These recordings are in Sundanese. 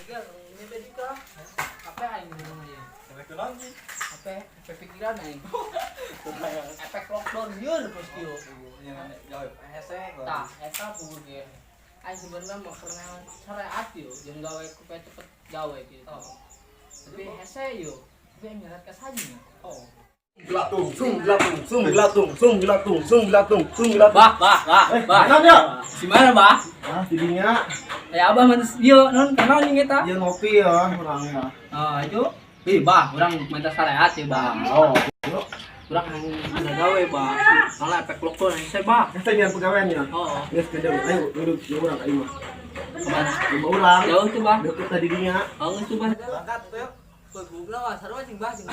Tiga, ini bedi ka. Apa aing ngomong ieu? Sampai ke lagi. Apa? Efek pikiran aing. Efek lockdown yeun pos kieu. Jauh hese. Tah, eta puguh ge. Aing sebenarnya mau karena syariat yo, jeung gawe ku cepet gawe gitu. Tapi hese yo. Tapi aing nyarat ka saji nya. Oh. Gelatung, sung gelatung, sung gelatung, sung gelatung, sung gelatung, sung gelatung. Bah, bah, bah, bah. Kenapa ya? Si mana, bah? Ah, tidinya. Ya abah man ieu non kenal jeung eta. Dia ngopi ya orangnya. Ah, itu. Ih, bah, urang minta syariat ya, bah. Oh. Urang hayang gawe, bah. Soalnya efek lockdown hese, bah. Kita nyari pegawainya. Oh, Geus kerja, ayo duduk dua orang ayo mah. kemana? Lima orang. Jauh tuh, bah. Deket tadi dinya. Oh, geus tuh, bah. Angkat tuh. Goblok lah, sarua jeung bah jeung.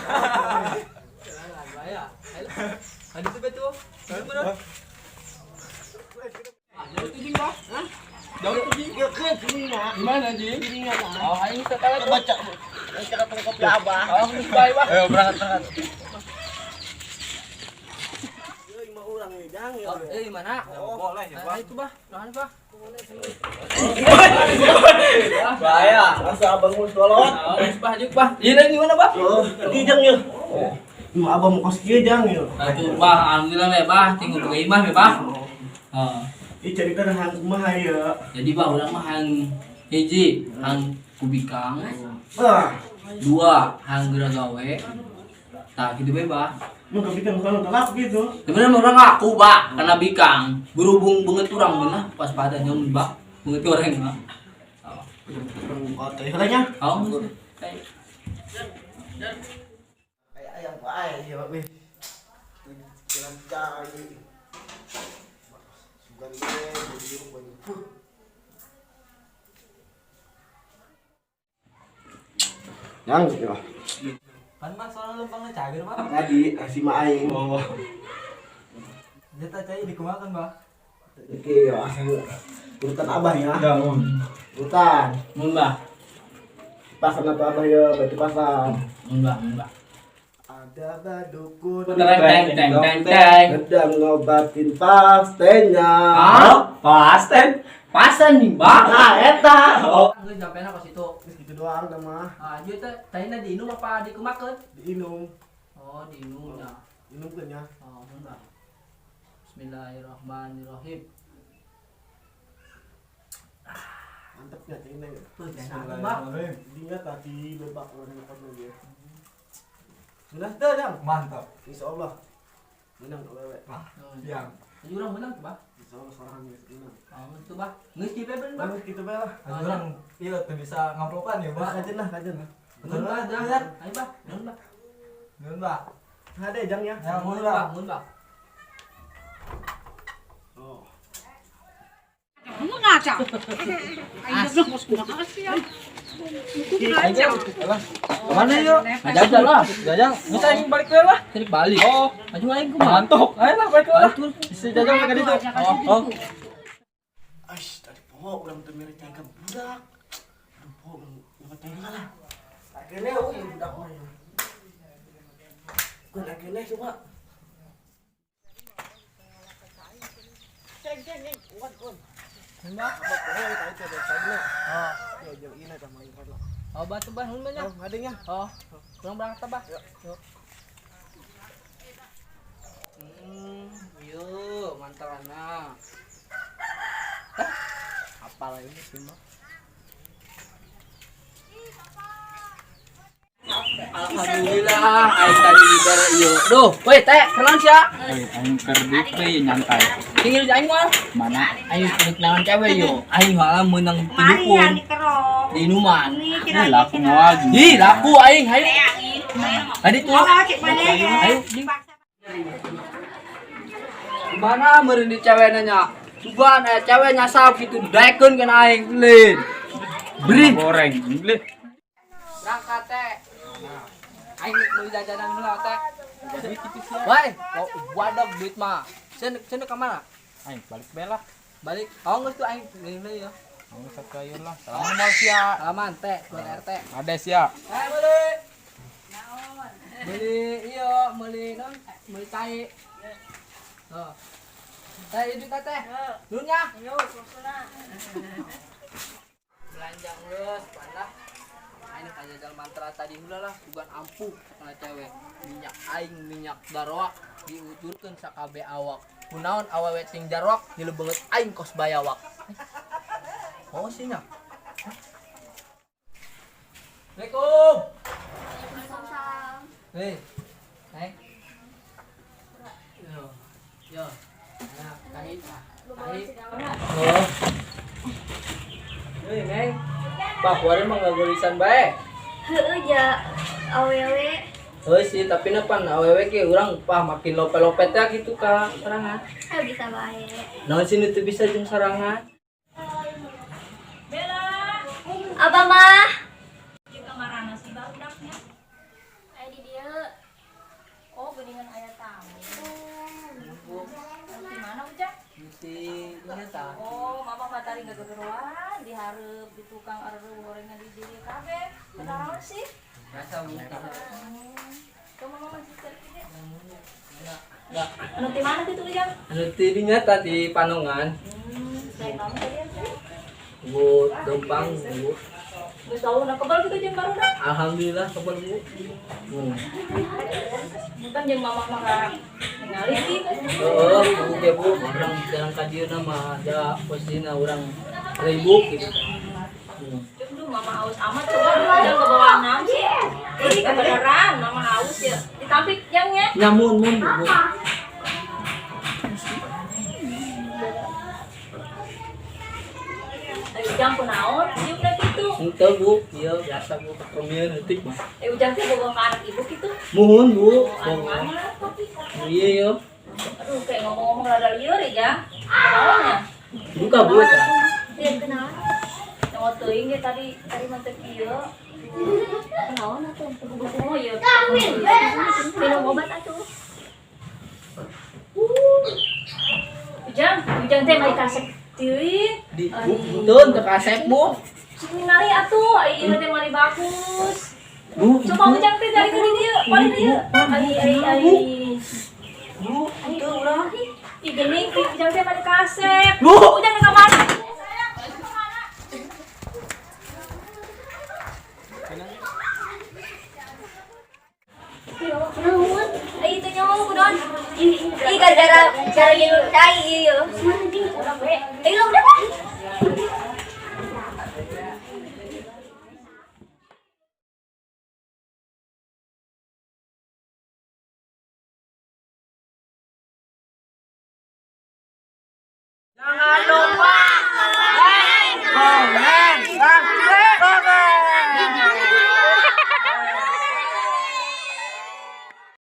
Bahaya. Ayo. Adi tuh betul. Jauh tuh jing, bah. Hah? Jauh tuh jing. Gimana, jing? Oh, aing sekali tuh. Baca. Baca kopi abah. Oh, geus bae, bah. Ayo berangkat berangkat. Yo lima orang nih, jang ya. Oh, eh mana? Boleh ya, Nah, itu, bah. Nahan, bah. Bahaya. Masa abang mau tolong? Oh, geus bah juk, bah. Ieu lagi mana, bah? Oh, di jang ya. Lu abah mau kos kieu jang ya. Atuh, bah, alhamdulillah we, bah, tinggal boga imah we, bah. Oh. Ih cerita nahan kumaha ya. Jadi bah, urang mah hayang hiji, hayang kubikang, Ah, dua, hayang geura gawe. Tah kitu we, bah. mau kebikang kalau telak gitu. Sebenarnya orang ngaku, Pak, karena bikang. Berhubung banget urang beunah pas pada nyom, Pak. Banget goreng, Pak. Oh, Oh, teh heulanya. oh, geus. Kayak Kayak ayam wae ya, Pak. Jalan cai. Sugan ge, buru banyak. Yang ya. Pan mah soalnya lempangnya cager, Pak. Tadi kasih ma aing. Oh. Jeta cai dikumakan, Pak. Oke, ya asal urutan abah ya. Ya, mun. Urutan. Mun, Bah. Pasar atau abah ya, berarti pasar. Mun, Bah, mun, Bah. Ada badukun Teng teng teng teng teng. sedang ngobatin pastennya. Ah, Pasten. pasan nih, Bah. Nah, eta. Oh, geus sampena ka situ. Terus gitu doang dah mah. Ah, ieu teh tadina diinum apa dikumakeun? Diinum. Oh, diinum ya. Minum kan ya. Oh, mun, Bah. Bismillahirrahmanirrahim. Mantep ya cina ya. Tuh, enak, Bah. Dinya tadi lebak orang yang dia. Sudah dah, Jang. Mantap. Insya Allah. Menang awewe. Yang. Jadi urang menang tuh, Bah. Insya Allah seorang geus menang. Oh, itu, Bah. Geus kieu ben, Bah. Bang gitu bae lah. Orang iya tuh bisa ngamplokan ya, Pak. Kajen lah, kajen. Mun, Bah, ya. Ayo, Bah. Mun, Bah. Nun, Pak. Ada Jang ya. Ya, mun Mun, lah. Bah, mun, Bah. Oh. Kamu ngaca. Ayo dong, bos makasih ya. Ngaca. Kemana yuk? Jajan lah. Jajang, bisa ingin balik ke lah. Sini balik. Oh, Maju aing kumaha? mantuk. Ayo lah balik ke lah. Atur. Bisa jajang mereka itu. Oh, oh. Aish, tadi poho urang teh mere cai ka budak. Aduh, poho urang cai lah. Akhirnya euy budak mah ya. Kun akhirnya coba. Ceng ceng ceng, kuat kun. Mun, Bah. Abah poho tadi teh cai. Oh, ya jeung ina tah mah ieu lah. Oh, batu, Bah, mun banyak. Oh, ngadengnya. Oh, kurang berangkat, Bah. Yuk. Yuk, mantelana. Hah? Apa lah ini sih, Mbak? Alhamdulillah, aing tadi dibere ieu. Duh, weh teh, kenalan sia. Aing keur duit nyantai. Tinggal aing mah. Mana? Aing kudu kenalan cewek yo. Aing malah meunang tidukun di inuman. Ini laku moal. Ih, laku aing, hayu. Tadi tuh. Ayo, jing. Gimana meureun di cewek nanya? Sugan aya cewek nyasap gitu daekeun kana aing lin. Beri Goreng. Beli. berangkat teh. Aing meuli jajanan heula teh. Woi, wadah duit mah. Sen sen ka mana? Aing balik bela. Balik. Oh, geus tuh aing beli heula ya. Aing sakayun lah. Salam mau sia. Salaman teh buat RT. Ada sia. Eh, beli. Beli iya, beli non, beli tai. Oh. Teh itu teh. Nuhun ya. Belanja geus, pandah. Aing kajajal mantra tadi heula lah, sugan ampuh kana cewek. Minyak aing minyak darwak diujurkeun sakabe awak. Kunaon awewe ting jarwak dilebeungeut aing kos bayawak. Oh sih nya. Assalamualaikum. Waalaikumsalam. Hei. Naik. Yo. Yo. Nah, tahi. Tahi. Oh. Hei, Neng. Pak, kuari mah ngageulisan bae. Heueuh ja awewe. Heuh sih, tapi na pan awewe ge urang pah makin lope-lopet ya gitu ka sorangan. Eh bisa bae. Naon sih nu teu bisa jeung sorangan? Bella. Apa mah? Di kamarana si barudaknya. Aya di dieu. Oh, geuningan aya tamu. Di mana Ujang? Di nya tah. Oh, mama mah tadi ngagegeroan di hareup di tukang areuh gorengan di dieu kabeh. Kunaon sih? Biasa Bu. Tuh mama masih cerita ge. Enggak. Anu di mana kitu Ujang? Anu ti dinya tah di Panongan. Saya kamu tadi ya. Bu, dompang Bu. Geus tahu na kebal kitu jeung barudak. Alhamdulillah kebal Bu. Bukan jeung mama mah ka ningali sih. Heeh, Bu ge Bu, urang jarang ka dieu mah da posisina urang ribuk gitu. Duh, mama haus amat coba ujang ke bawah enam sih. Ini kebenaran mama haus ya. Ditampik jangnya. Nyamun mun Bu. Ayo ujang kunaon, ieu udah kitu. Henteu Bu, ieu biasa Bu pemieun heutik mah. Eh ujang teh bogoh ka anak ibu kitu. Muhun Bu. Oh, anu mana tapi. Iya yo. Aduh, kayak ngomong-ngomong rada lieur ya. Kunaonnya? Buka Bu eta. Lihat kenaon? Nyawa teuing ge tadi tadi mah teu kieu. Kenaon atuh? Oh iya. Minum obat atuh. Ujang, ujang teh mah kasep teuing. Di Bu, henteu teu kasep Bu. Seminari atuh, ai ieu teh mah bagus. Bu, Coba ujang teh dari ke dieu, paling dieu. Ai ai ai. Bu, henteu urang. Ih geuning ujang teh mah kasep. Bu. Ujang ka mana? Naon? Ai teh nyawa kunaon? Ih gara-gara cara minum cai ieu. Eh lo udah kan? Jangan.